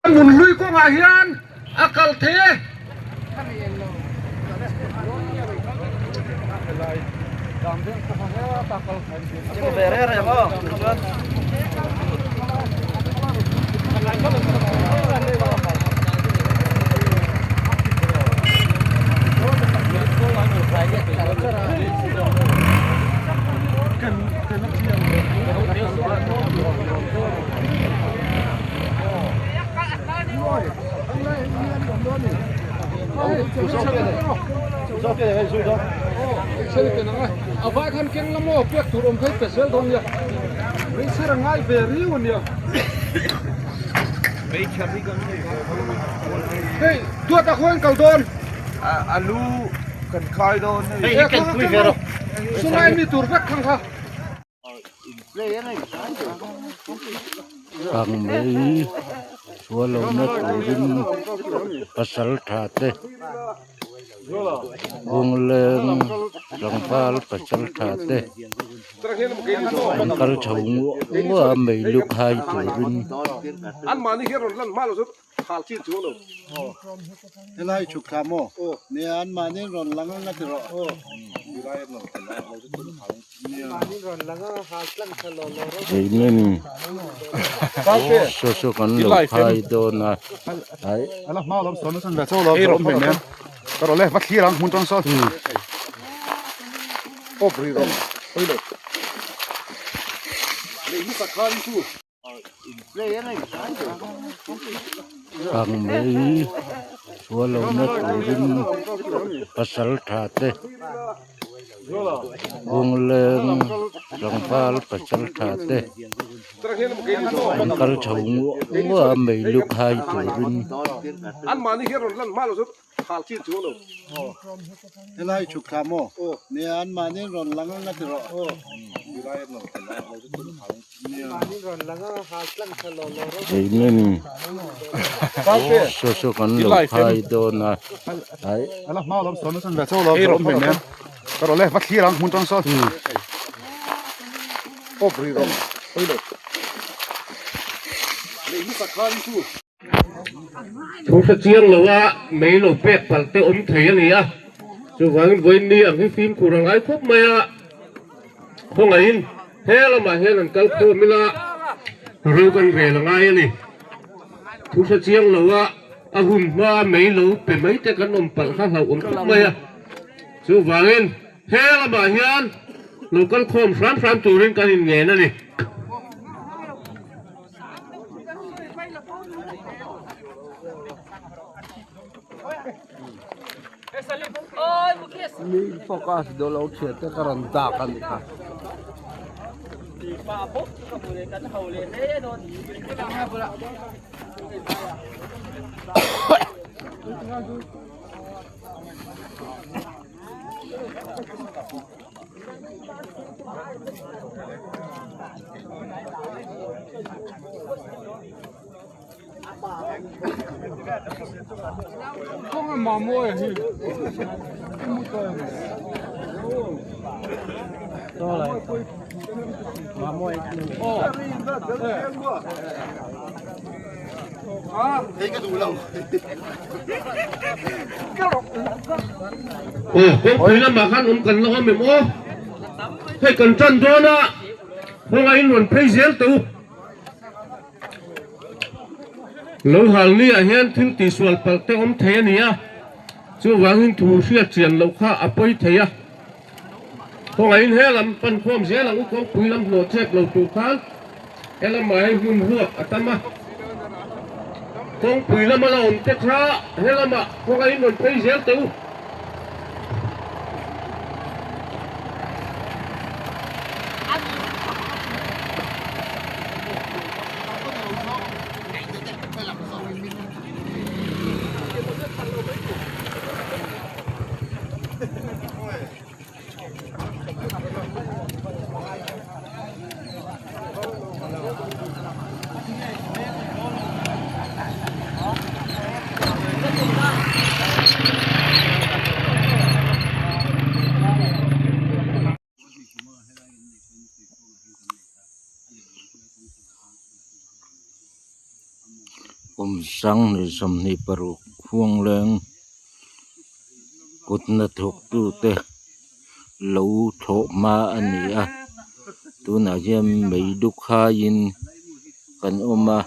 Hmunhlui kawngah hian a kal thei e. A vai khan keng la maw pek tur awm phei pe zel dawn nia meichher a ngai ve riau a nia hei duat ah khawiin kal dawn alu kan khai dawn hei hi kan pui ve rawh chulai mi tur vek thang kha. Kang mai chhuah lohna turin pasal tha te Bungleng tlangval pasal tha te an kal chho nguah nguah a mei lu khai turin. Khal chin chu lo. Helai chhuk thla maw? Nia an mahni rawn lang anga ti rawh. Keinin saw saw kan lo phai dawn a. Kang mai chhuah lohna turin pasal tha te Bungleng tlangval pasal tha te an kal chho nguah nguah a mei lu khai turin. Khal chin chu lo. Helai chhuk thla maw? Nia an mahni rawn lang anga ti rawh. Keinin saw saw kan lo phai dawn a. Thu hre chiang lo a mei lo pek palh te awm thei a ni a, chuvangin vawiin ang hi fimkhur a ngai khawp mai a, khawngaihin he lamah hian an kal khawm ila ro kan rel a ngai a ni. Thu hre chiang lo a a hun hma mei lo pe mai te kan awm palh kha hlauh awm khawp mai a, chuvangin he lamah hian lo kal khawm hram hram turin kan inngen a ni. Mi focus deuh lo thiat te ka rawn dak a ni kha. Aw kawngpui lamah khan awm kan la awm em aw hei kan tan dawn a khawngaih in rawn phei zel teh u lo hal ni ah hian thil tihsual palh te awm thei a ni a chuvangin thu hriat chian loh kha a pawi thei a khawngaih in he lam pan khawm zel ang u kawngpui lam hlawh chep lo tur khan he lamah hian hmun ruak a tam a kawngpui lama la awm te kha he lamah khawngaih in rawn phei zel teh u. Kum 26 Khuangleng kut hnathawk tute lo thlawh hma a ni a tunah hian mei lu khaiin kan awm a.